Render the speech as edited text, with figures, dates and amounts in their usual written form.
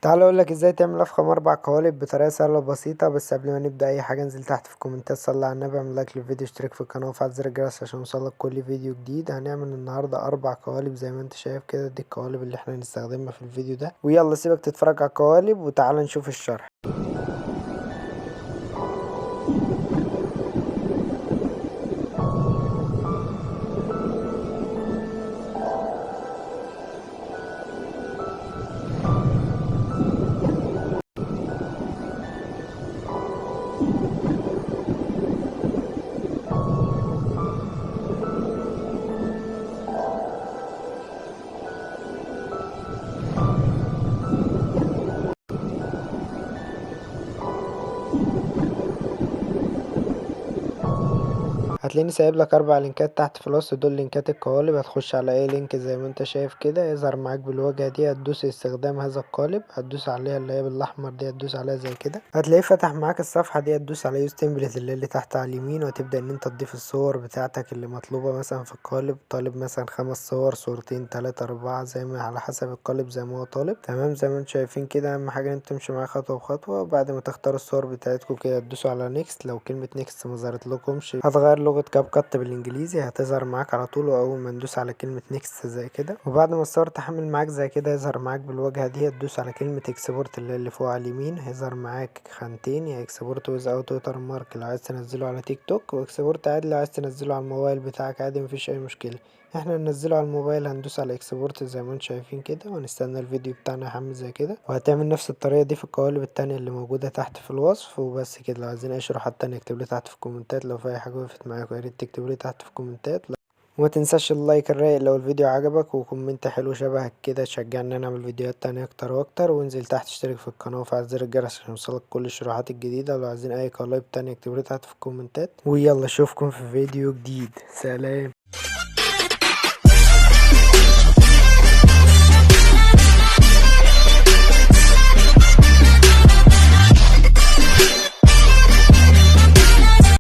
تعال اقول لك ازاي تعمل افخم 4 قوالب بطريقة سهلة وبسيطة. بس قبل ما نبدا اي حاجة انزل تحت في الكومنتات، صلي على النبي، اعمل like للفيديو، اشترك في القناة وفعل زر الجرس عشان يوصلك كل فيديو جديد. هنعمل النهارده 4 قوالب زي ما انت شايف كده، دي القوالب اللي احنا هنستخدمها في الفيديو ده. ويلا سيبك تتفرج على القوالب وتعال نشوف الشرح. هتلاقيني سايب لك 4 لينكات تحت في الوصف، دول لينكات القوالب. هتخش على اي link زي ما انت شايف كده، يظهر معاك بالواجهه دي، هتدوس استخدام هذا القالب، هتدوس عليها اللي هي بالاحمر دي، هتدوس عليها زي كده، هتلاقيه فتح معاك الصفحة دي. هتدوس على use template اللي تحت على اليمين، وهتبدا ان انت تضيف الصور بتاعتك اللي مطلوبه مثلا في القالب. طالب مثلا 5 صور، صورتين، 3، 4، زي ما على حسب القالب زي ما هو طالب. تمام زي ما انتم شايفين كده. اهم حاجة ان انتوا تمشوا معايا خطوة بخطوة. بعد ما تختاروا الصور بتاعتكم كده تدوسوا على next. لو كلمة next ما ظهرت لكمش هتغير لغة CapCut بالانجليزي، هتظهر معاك على طول. واول ما ندوس على كلمة next زي كده، وبعد ما الصور تحمل معاك زي كده يظهر معاك بالواجهة دي. هتدوس على كلمة export اللي فوق على اليمين، هيظهر معاك خانتين، يا export without watermark لو عايز تنزله على تيك توك، و export عادي لو عايز تنزله على الموبايل بتاعك عادي مفيش اي مشكلة. احنا ننزله على الموبايل، هندوس على export زي ما انتم شايفين كده، وهنستنى الفيديو بتاعنا يحمل زي كده. وهتعمل نفس الطريقة دي في القوالب التانية اللي موجودة تحت في الوصف. وبس كده. لو عايزين اي شروحات تانية اكتبوا لي تحت في الكومنتات. لو في اي حاجة وقفت معاكم يا ريت تكتبوا لي تحت في الكومنتات. وما تنساش ال like الرايق لو الفيديو عجبك، و comment حلو شبهك كده تشجعني ان انا اعمل فيديوهات تانية اكتر واكتر. وانزل تحت اشترك في القناة وفعل زر الجرس عشان يوصلك كل الشروحات الجديدة. ولو عايزين اي قوالب تانية اكتبوا لي تحت في الكومنتات. ويلا اشوفكم في فيديو جديد. سلام.